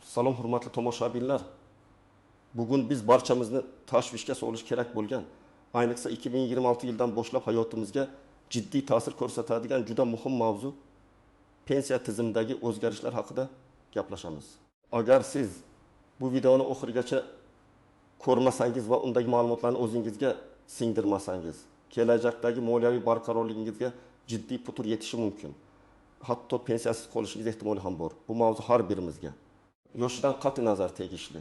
Salom, hurmatli tomoshabinlar. Bugun biz barchamizni tashvishga solishi kerak bo'lgan, ayniqsa 2026 yildan boshlab hayotimizga jiddiy ta'sir ko'rsatadigan juda muhim mavzu, pensiya tizimidagi o'zgarishlar haqida gaplashamiz. Agar siz bu videoni oxirigacha ko'rmasangiz va undagi ma'lumotlarni o'zingizga singdirmasangiz, kelajakdagi moliyaviy barqarorligingizga jiddiy putur yetishi mumkin. Hatto pensiyasiz qolishingiz ehtimoli ham bor. Bu mavzu har birimizga yoshidan qat'iy nazar tegishli.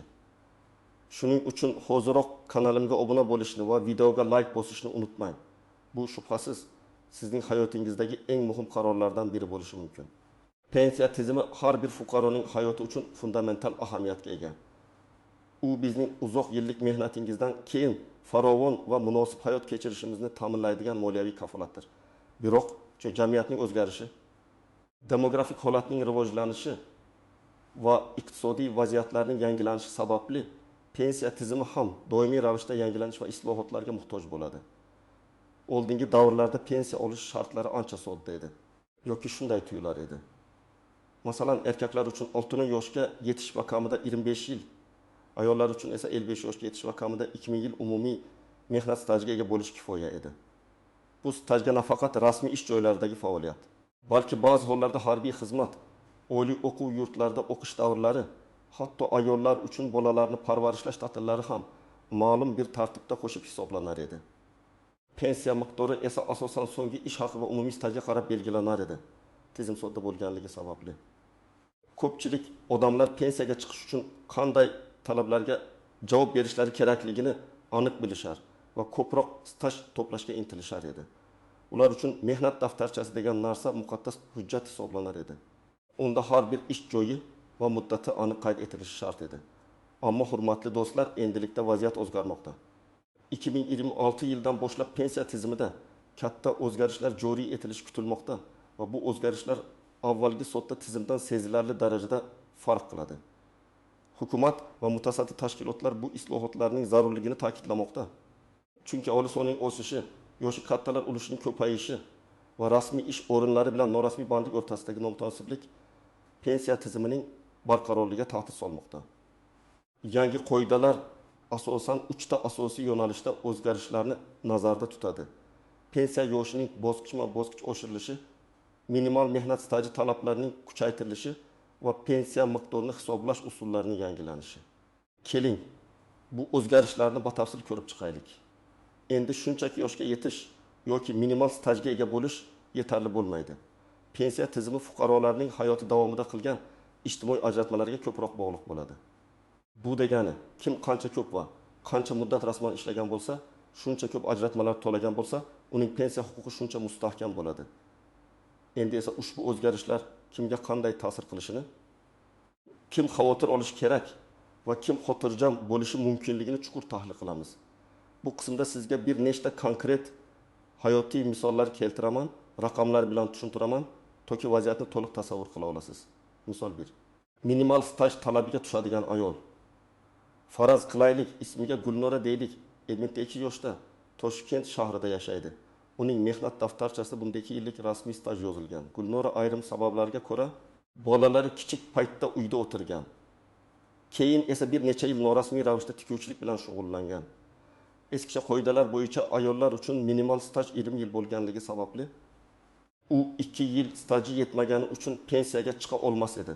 Shuning uchun hoziroq kanalimga obuna bo'lishni va videoga like bosishni unutmang. Bu shubhasiz sizning hayotingizdagi eng muhim qarorlardan biri bo'lishi mumkin. Pensiya tizimi har bir fuqaroning hayoti uchun fundamental ahamiyatga ega. U bizning uzoq yillik mehnatingizdan keyin farovon va munosib hayot kechirishimizni ta'minlaydigan moliyaviy kafolatdir. Biroq jamiyatning o'zgarishi, demografik holatning rivojlanishi va iqtisodiy vaziyatlarning yangilanishi sababli pensiya tizimi ham doimiy ravishda yangilanish va islohotlarga muhtoj bo'ladi. Oldingi davrlarda pensiya olish shartlari ancha sodda edi yoki shunday tuyular edi. Masalan, erkaklar uchun 60 yoshga yetish va kamida 25 yil, ayollar uchun esa 55 yoshga yetish va kamida 2000 yil umumiy mehnat stajiga ega bo'lish kifoya edi. Bu stajga nafaqat rasmiy ish joylaridagi faoliyat, balki ba'zi hollarda harbiy xizmat, oliy o'quv yurtlarida o'qish davrlari, hatto ayollar uchun bolalarni parvarishlash ta'tillari ham ma'lum bir tartibda qo'shib hisoblanar edi. Pensiya miqdori esa asosan so'nggi ish haqi va umumiy stajga qarab belgilanar edi, tizim sodda bo'lganligi sababli. Ko'pchilik odamlar pensiyaga chiqish uchun qanday talablarga javob berishlari kerakligini aniq bilishar va ko'proq staj to'plashga intilishar edi. Ular uchun mehnat daftarchasi degan narsa muqaddas hujjat hisoblanar edi. Unda har bir ish joyi va muddati aniq qayd etilishi shart edi. Ammo hurmatli do'stlar, endilikda vaziyat o'zgarmoqda. 2026 yildan boshlab pensiya tizimida katta o'zgarishlar joriy etilishi kutilmoqda va bu o'zgarishlar avvalgi sodda tizimdan sezilarli darajada farq qiladi. Hukumat va mutasaddi tashkilotlar bu islohotlarning zarurligini ta'kidlamoqda. Chunki aholi sonining o'sishi, yoshi kattalar ulushining ko'payishi va rasmiy ish o'rinlari bilan norasmiy bandlik o'rtasidagi nomutanosiblik pensiya tizimining barqarorligiga tahdid solmoqda. Yangi qoidalar asosan 3 ta asosiy yo'nalishda o'zgarishlarni nazarda tutadi. Pensiya yoshining bosqichma-bosqich oshirilishi, minimal mehnat staji talablarining kuchaytirilishi va pensiya miqdorini hisoblash usullarining yangilanishi. Keling, bu o'zgarishlarni batafsil ko'rib chiqaylik. Endi shunchaki yoshga yetish yoki minimal stajga ega bo'lish yetarli bo'lmaydi. Pensiya tizimi fuqarolarning hayoti davomida qilgan ijtimoiy ajratmalariga ko'proq bog'liq bo'ladi. Bu degani, kim qancha ko'p va qancha muddat rasman ishlagan bo'lsa, shuncha ko'p ajratmalar to'lagan bo'lsa, uning pensiya huquqi shuncha mustahkam bo'ladi. Endi esa ushbu o'zgarishlar kimga qanday ta'sir qilishini, kim xavotir olishi kerak va kim xotirjam bo'lishi mumkinligini chuqur tahlil qilamiz. Bu qismda sizga bir nechta konkret hayotiy misollar keltiraman, raqamlar bilan tushuntiraman, toki vaziyatni to'liq tasavvur qila olasiz. Misol 1. Minimal staj talabiga tushadigan ayol. Faraz qilaylik, ismiga Gulnora deylik, 52 yoshda, Toshkent shahrida yashaydi. Uning mehnat daftarchasida bunda 2 yillik rasmiy staj yozilgan. Gulnora ayrim sabablarga ko'ra bolalari kichik paytda uyda o'tirgan. Keyin esa bir necha yil norasmiy ravishda tikuvchilik bilan shug'ullangan. Eskicha qoidalar bo'yicha ayollar uchun minimal staj 20 yil bo'lganligi sababli u 2 yil staji yetmagani uchun pensiyaga chiqa olmas edi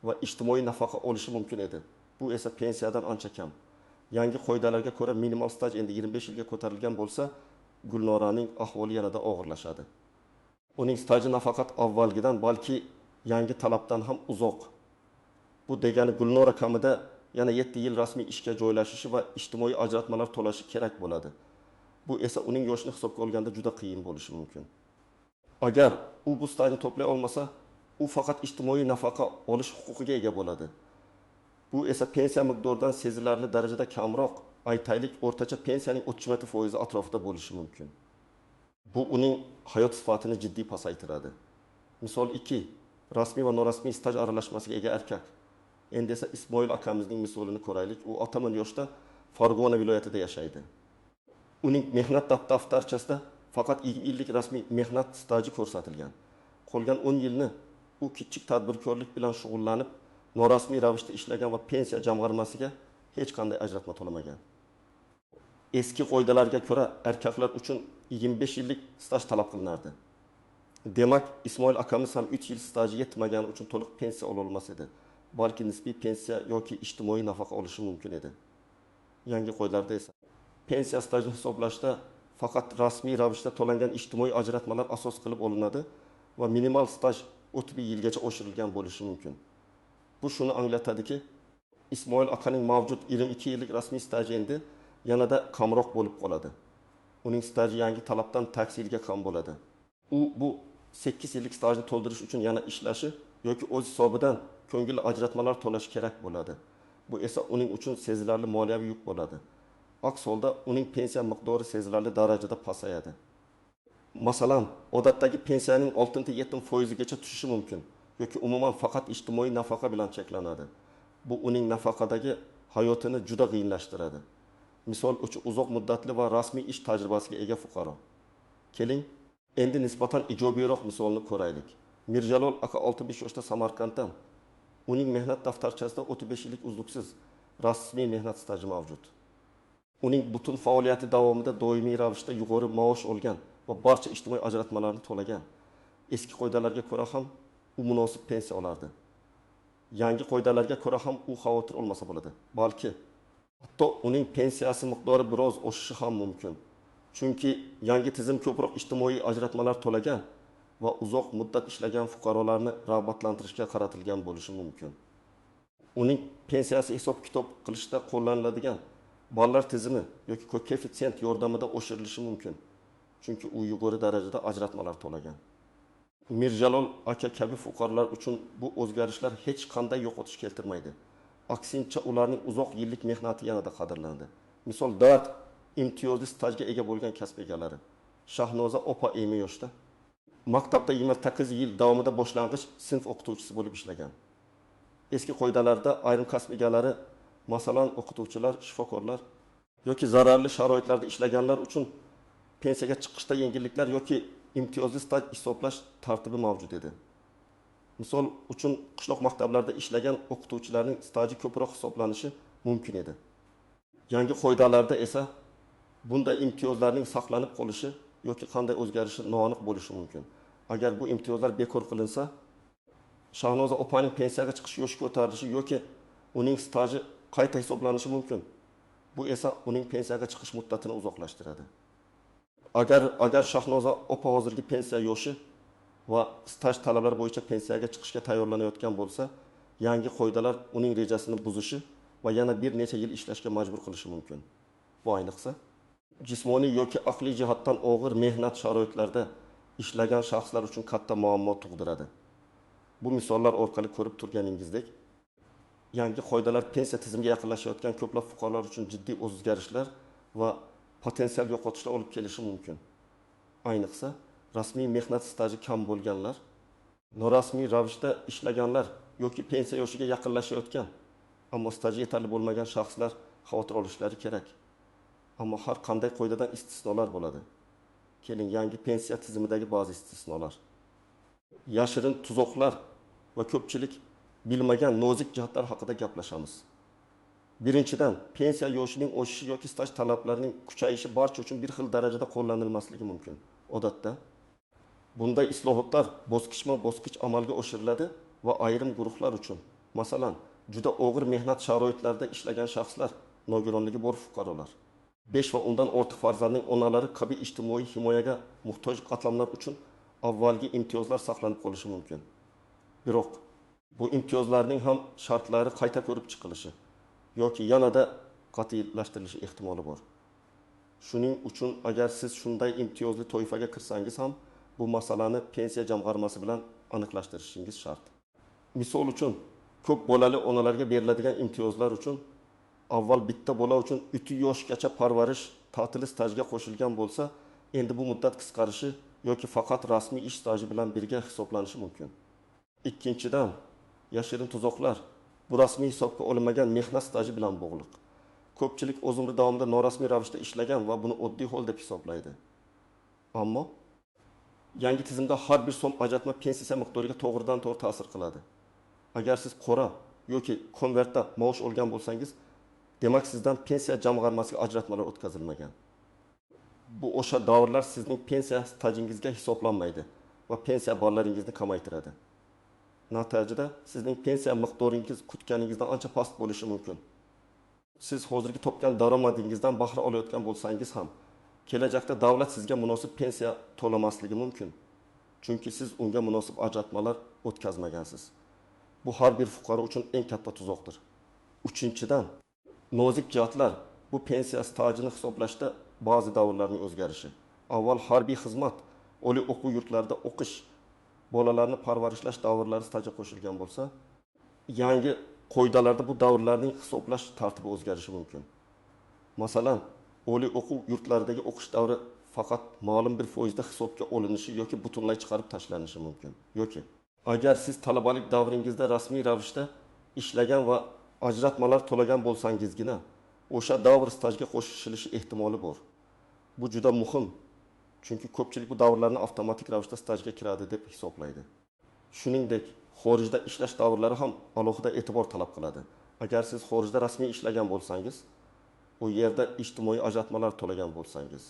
va ijtimoiy nafaqa olishi mumkin edi. Bu esa pensiyadan ancha kam. Yangi qoidalarga ko'ra minimal staj endi 25 yilga ko'tarilgan bo'lsa, Gulnoraning ahvoli yanada og'irlashadi. Uning staji nafaqat avvalgidan, balki yangi talabdan ham uzoq. Bu degani Gulnora kamida yana 7 yil rasmiy ishga joylashishi va ijtimoiy ajratmalar to'lashi kerak bo'ladi. Bu esa uning yoshini hisobga olganda juda qiyin bo'lishi mumkin. Agar u bu stajni to'play olmasa, u faqat ijtimoiy nafaqa olish huquqiga ega bo'ladi. Bu esa pensiya miqdoridan sezilarli darajada kamroq, aytaylik, o'rtacha pensiyaning 37% atrofida bo'lishi mumkin. Bu uning hayot sifatini jiddiy pasaytiradi. Misol 2. Rasmiy va norasmiy staj aralashmasiga ega erkak. Endi esa Ismoil akamizning misolini ko'raylik. U 60 yoshda Farg'ona viloyatida yashaydi. Uning mehnat daftarchasida faqat 20 yillik rasmiy mehnat staji ko'rsatilgan. Qolgan 10 yilni u kichik tadbirkorlik bilan shug'ullanib, Norasmiy ravishda ishlagan va pensiya jamg'armasiga hech qanday ajratma to'lamagan. Eski qoidalarga ko'ra erkaklar uchun 25 yillik staj talab qilinardi. Demak, Ismoil akamiz ham 3 yil staji yetmagani uchun to'liq pensiya ololmas edi, balki nisbiy pensiya yoki ijtimoiy nafaqa olishi mumkin edi. Yangi qoidalarda esa pensiya stajini hisoblashda faqat rasmiy ravishda to'langan ijtimoiy ajratmalar asos qilib olinadi va minimal staj 31 yilgacha oshirilgan bo'lishi mumkin. Bu shuni anglatadiki, Ismoil akaning mavjud 22 yillik rasmiy staji endi yanada kamroq bo'lib qoladi. Uning staji yangi talabdan 8 yilga kam bo'ladi. U bu 8 yillik stajni to'ldirish uchun yana ishlashi yoki o'z hisobidan ko'ngilli ajratmalar to'lashi kerak bo'ladi. Bu esa uning uchun sezilarli moliyaviy yuk bo'ladi. Aks holda uning pensiya miqdori sezilarli darajada pasayadi. Masalan, odatdagi pensiyaning 6,7% gacha tushishi mumkin yoki umuman faqat ijtimoiy nafaqa bilan cheklanadi. Bu uning nafaqadagi hayotini juda qiyinlashtiradi. Misol uchun, uzoq muddatli va rasmiy ish tajribasiga ega fuqaro. Keling, endi nisbatan ijobiyroq misolni ko'raylik. Mirjalol aka 65 yoshda Samarqanddan. Uning mehnat daftarchasida 35 yillik uzluksiz rasmiy mehnat staji mavjud. Uning butun faoliyati davomida doimiy ravishda yuqori maosh olgan va barcha ijtimoiy ajratmalarni to'lagan. Eski qoidalarga ko'ra ham u munosib pensiya olardi. Yangi qoidalarga ko'ra ham u xavotir olmasa bo'ladi. Balki hatto uning pensiyasi miqdori biroz oshishi ham mumkin. Chunki yangi tizim ko'proq ijtimoiy ajratmalar to'lagan va uzoq muddat ishlagan fuqarolarni rag'batlantirishga qaratilgan bo'lishi mumkin. Uning pensiyasi hisob-kitob qilishda qo'llaniladigan ballar tizimi yoki koeffitsient yordamida oshirilishi mumkin. Chunki u yuqori darajada ajratmalar to'lagan. Mirjalol aka kabi fuqarolar uchun bu o'zgarishlar hech qanday yo'qotish keltirmaydi. Aksincha, ularning uzoq yillik mehnati yanada qadrlanadi. Misol, dard imtiyozli stajga ega bo'lgan kasb egalari. Shahnoza opa 20 yoshda maktabda 28 yil davomida boshlang'ich sinf o'qituvchisi bo'lib ishlagan. Eski qoidalarda ayrim kasb egalari, masalan, o'qituvchilar, shifokorlar yoki zararli sharoitlarda ishlaganlar uchun pensiyaga chiqishda yengilliklar yoki imtiyozli staj hisoblash tartibi mavjud edi. Misol uchun, qishloq maktablarida ishlagan o'qituvchilarning staji ko'proq hisoblanishi mumkin edi. Yangi qoidalarda esa bunday imtiyozlarning saqlanib qolishi yoki qanday o'zgarishi noaniq bo'lishi mumkin. Agar bu imtiyozlar bekor qilinsa, Shahnoza opaning pensiyaga chiqish yoshi ko'tarilishi yoki uning staji qayta hisoblanishi mumkin. Bu esa uning pensiyaga chiqish muddatini uzoqlashtiradi. Agar Shahnoza opa hozirgi pensiya yoshi va staj talablari bo'yicha pensiyaga chiqishga tayyorlanayotgan bo'lsa, yangi qoidalar uning rejasini buzishi va yana bir necha yil ishlashga majbur qilishi mumkin. Bu ayniqsa jismoniy yoki aqliy jihatdan og'ir mehnat sharoitlarida ishlagan shaxslar uchun katta muammo tug'diradi. Bu misollar orqali ko'rib turganingizdek, yangi qoidalar pensiya tizimiga yaqinlashayotgan ko'plab fuqarolar uchun jiddiy o'zgarishlar va potensial yo'qotishlar olib kelishi mumkin. Ayniqsa, rasmiy mehnat staji kam bo'lganlar, norasmiy ravishda ishlaganlar yoki pensiya yoshiga yaqinlashayotgan, ammo staji yetarli bo'lmagan shaxslar xavotir olishlari kerak. Ammo har qanday qoidadan istisnolar bo'ladi. Keling, yangi pensiya tizimidagi ba'zi istisnolar. Yashirin tuzoqlar va ko'pchilik bilmagan nozik jihatlar haqida gaplashamiz. Birinchidan, pensiya yoshining oshishi yoki staj talablarining kuchayishi barcha uchun bir xil darajada qo'llanilmasligi mumkin. Odatda bunday islohotlar bosqichma-bosqich amalga oshiriladi va ayrim guruhlar uchun, masalan, juda og'ir mehnat sharoitlarida ishlagan shaxslar, nogironligi bor fuqarolar, 5 va undan ortiq farzandning onalari kabi ijtimoiy himoyaga muhtoj qatlamlar uchun avvalgi imtiyozlar saqlanib qolishi mumkin. Biroq bu imtiyozlarning ham shartlari qayta ko'rib chiqilishi yoki yanada qat'iylashtirilishi ehtimoli bor. Shuning uchun agar siz shunday imtiyozli toifaga kirsangiz ham bu masalani pensiya jamg'armasi bilan aniqlashtirishingiz shart. Misol uchun, ko'p bolali onalarga beriladigan imtiyozlar uchun avval bitta bola uchun 3 yoshgacha parvarish ta'tili stajga qo'shilgan bo'lsa, endi bu muddat qisqarishi yoki faqat rasmiy ish staji bilan birga hisoblanishi mumkin. Ikkinchidan, yashirin tuzoqlar bu rasmiy hisobga olinmagan mehnat staji bilan bog'liq. Ko'pchilik o'z umri davomida norasmiy ravishda ishlagan va buni oddiy hol deb hisoblaydi. Ammo yangi tizimda har bir so'm ajratma pensiya miqdoriga to'g'ridan to'g'ri ta'sir qiladi. Agar siz qora yoki konvertda maosh olgan bo'lsangiz, demak sizdan pensiya jamg'armasiga ajratmalar o'tkazilmagan. Bu o'sha davrlar sizning pensiya stajingizga hisoblanmaydi va pensiya ballaringizni kamaytiradi. Natijada sizning pensiya miqdoringiz kutganingizdan ancha past bo'lishi mumkin. Siz hozirgi topgan daromadingizdan bahra olayotgan bo'lsangiz ham, kelajakda davlat sizga munosib pensiya to'lamasligi mumkin. Chunki siz unga munosib ajratmalar o'tkazmagansiz. Bu har bir fuqaro uchun eng katta tuzoqdir. Uchinchidan, nozik jihatlar bu pensiya stajini hisoblashda ba'zi davrlarning o'zgarishi. Avval harbiy xizmat, oliy o'quv yurtlarida o'qish, bolalarni parvarishlash davrlari stajga qo'shilgan bo'lsa, yangi qoidalarda bu davrlarning hisoblash tartibi o'zgarishi mumkin. Masalan, oliy o'quv yurtlaridagi o'qish davri faqat ma'lum bir foizda hisobga olinishi yoki butunlay chiqarib tashlanishi mumkin. Yoki agar siz talabalik davringizda rasmiy ravishda ishlagan va ajratmalar to'lagan bo'lsangizgina, o'sha davr stajga qo'shilishi ehtimoli bor. Bu juda muhim, chunki ko'pchilik bu davrlarni avtomatik ravishda stajga kiradi deb hisoblaydi. Shuningdek, xorijda ishlash davrlari ham alohida e'tibor talab qiladi. Agar siz xorijda rasmiy ishlagan bo'lsangiz, u yerda ijtimoiy ajratmalar to'lagan bo'lsangiz,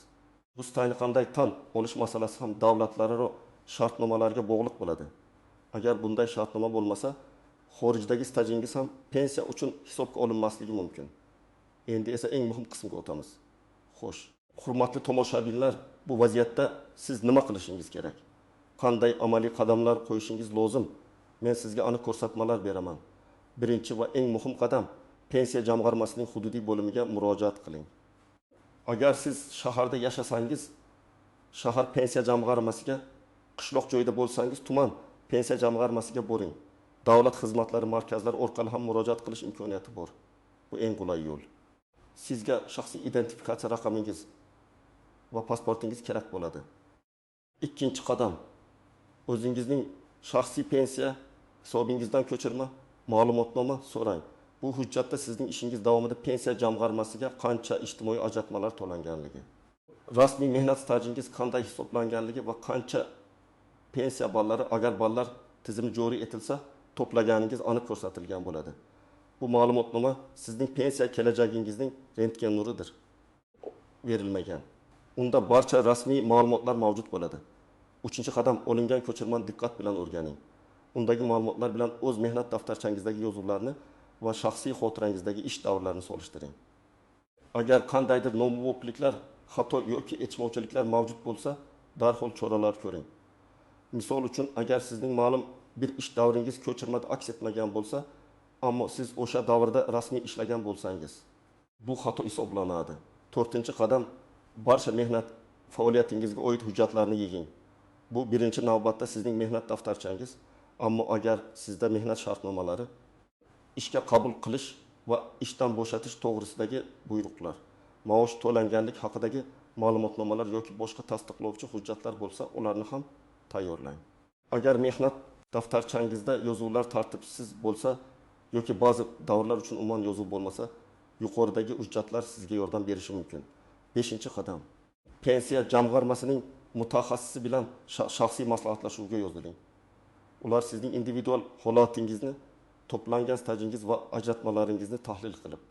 bu stajni qanday tan olish masalasi ham davlatlararo shartnomalarga bog'liq bo'ladi. Agar bunday shartnoma bo'lmasa, xorijdagi stajingiz ham pensiya uchun hisobga olinmasligi mumkin. Endi esa eng muhim qismga o'tamiz. Xo'sh, hurmatli tomoshabinlar, bu vaziyatda siz nima qilishingiz kerak? Qanday amaliy qadamlar qo'yishingiz lozim? Men sizga aniq ko'rsatmalar beraman. Birinchi va eng muhim qadam pensiya jamg'armasining hududiy bo'limiga murojaat qiling. Agar siz shaharda yashasangiz, shahar pensiya jamg'armasiga, qishloq joyda bo'lsangiz, tuman pensiya jamg'armasiga boring. Davlat xizmatlari markazlari orqali ham murojaat qilish imkoniyati bor. Bu eng qulay yo'l. Sizga shaxsiy identifikatsiya raqamingiz va pasportingiz kerak bo'ladi. Ikkinchi qadam, o'zingizning shaxsiy pensiya hisobingizdan ko'chirma ma'lumotnoma so'rang. Bu hujjatda sizning ishingiz davomida pensiya jamg'armasiga qancha ijtimoiy ajratmalar to'langanligi, rasmiy mehnat stajingiz qanday hisoblanganligi va qancha pensiya ballari, agar ballar tizimi joriy etilsa, to'plaganingiz aniq ko'rsatilgan bo'ladi. Bu ma'lumotnoma sizning pensiya kelajagingizning rentgen nuridir. Berilmagan. Unda barcha rasmiy ma'lumotlar mavjud bo'ladi. Uchinchi qadam, olingan ko'chirmani diqqat bilan o'rganing. Undagi ma'lumotlar bilan o'z mehnat daftarchangizdagi yozuvlarni va shaxsiy xotirangizdagi ish davrlarini solishtiring. Agar qandaydir nomuvofiqliklar, xato yoki etishmovchiliklar mavjud bo'lsa, darhol choralar ko'ring. Misol uchun, agar sizning ma'lum bir ish davringiz ko'chirmada aks etmagan bo'lsa, ammo siz o'sha davrda rasmiy ishlagan bo'lsangiz, bu xato hisoblanadi. To'rtinchi qadam, barcha mehnat faoliyatingizga oid hujjatlarni yig'ing. Bu birinchi navbatda sizning mehnat daftarchangiz, ammo agar sizda mehnat shartnomalari, ishga qabul qilish va ishdan bo'shatish to'g'risidagi buyruqlar, maosh to'langanlik haqidagi ma'lumotnomalar yoki boshqa tasdiqlovchi hujjatlar bo'lsa, ularni ham tayyorlang. Agar mehnat daftarchangizda yozuvlar tartibsiz bo'lsa yoki ba'zi davrlar uchun umuman yozuv bo'lmasa, yuqoridagi hujjatlar sizga yordam berishi mumkin. 5 qadam, pensiya jamg'armasining mutaxassisi bilan shaxsiy maslahatlashuvga yoziling. Ular sizning individual holatingizni, to'plangan stajingiz va ajratmalaringizni tahlil qilib,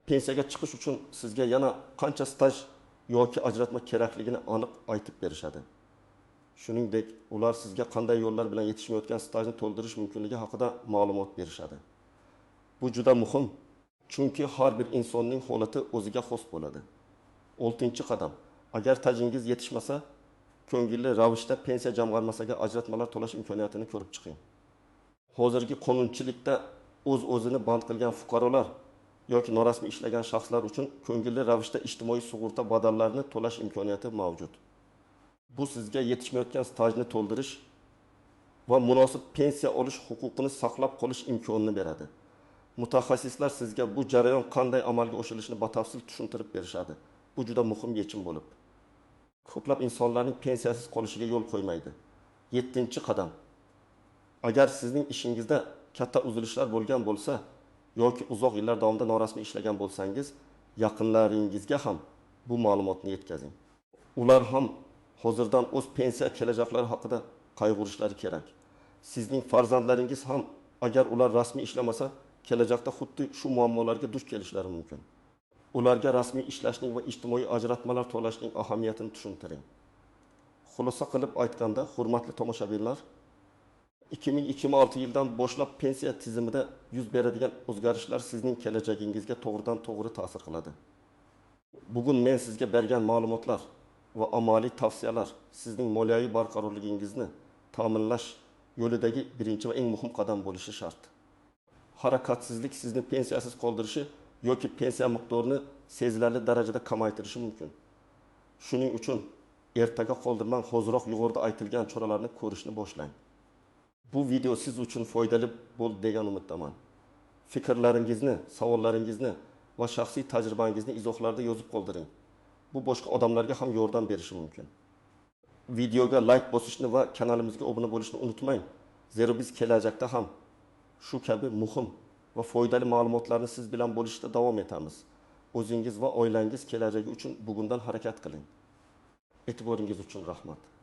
pensiyaga chiqish uchun sizga yana qancha staj yoki ajratma kerakligini aniq aytib berishadi. Shuningdek, ular sizga qanday yo'llar bilan yetishmayotgan stajni to'ldirish mumkinligi haqida ma'lumot berishadi. Bu juda muhim, chunki har bir insonning holati o'ziga xos bo'ladi. 6 qadam, agar stajingiz yetishmasa, ko'ngilli ravishda pensiya jamg'armasiga ajratmalar to'lash imkoniyatini ko'rib chiqing. Hozirgi qonunchilikda o'z-o'zini band qilgan fuqarolar yoki norasmiy ishlagan shaxslar uchun ko'ngilli ravishda ijtimoiy sug'urta badallarini to'lash imkoniyati mavjud. Bu sizga yetishmayotgan stajni to'ldirish va munosib pensiya olish huquqini saqlab qolish imkonini beradi. Mutaxassislar sizga bu jarayon qanday amalga oshirilishini batafsil tushuntirib berishadi. Bu juda muhim yechim bo'lib, ko'plab insonlarning pensiyasiz qolishiga yo'l qo'ymaydi. 7 qadam. Agar sizning ishingizda katta uzilishlar bo'lgan bo'lsa yoki uzoq yillar davomida norasmiy ishlagan bo'lsangiz, yaqinlaringizga ham bu ma'lumotni yetkazing. Ular ham hozirdan o'z pensiya kelajaklari haqida qayg'urishlari kerak. Sizning farzandlaringiz ham, agar ular rasmiy ishlamasa, kelajakda xuddi shu muammolarga duch kelishlari mumkin. Ularga rasmiy ishlashning va ijtimoiy ajratmalar to'lashning ahamiyatini tushuntiring. Xulosa qilib aytganda, hurmatli tomoshabinlar, 2026 yildan boshlab pensiya tizimida yuz beradigan o'zgarishlar sizning kelajagingizga to'g'ridan-to'g'ri ta'sir qiladi. Bugun men sizga bergan ma'lumotlar va amaliy tavsiyalar sizning moliyaviy barqarorligingizni ta'minlash yo'lidagi birinchi va eng muhim qadam bo'lishi shart. Harakatsizlik sizni pensiyasiz qoldirishi yoki pensiya miqdorini sezilarli darajada kamaytirishi mumkin. Shuning uchun ertaga qoldirmang, hoziroq yuqorida aytilgan choralarni ko'rishni boshlang. Bu video siz uchun foydali bo'ldi degan umiddaman. Fikrlaringizni, savollaringizni va shaxsiy tajribangizni izohlarda yozib qoldiring. Bu boshqa odamlarga ham yordam berishi mumkin. Videoga like bosishni va kanalimizga obuna bo'lishni unutmang. Zero biz kelajakda ham shu kabi muhim va foydali ma'lumotlarni siz bilan bo'lishda davom etamiz. O'zingiz va oilangiz kelajagi uchun bugundan harakat qiling. E'tiboringiz uchun rahmat.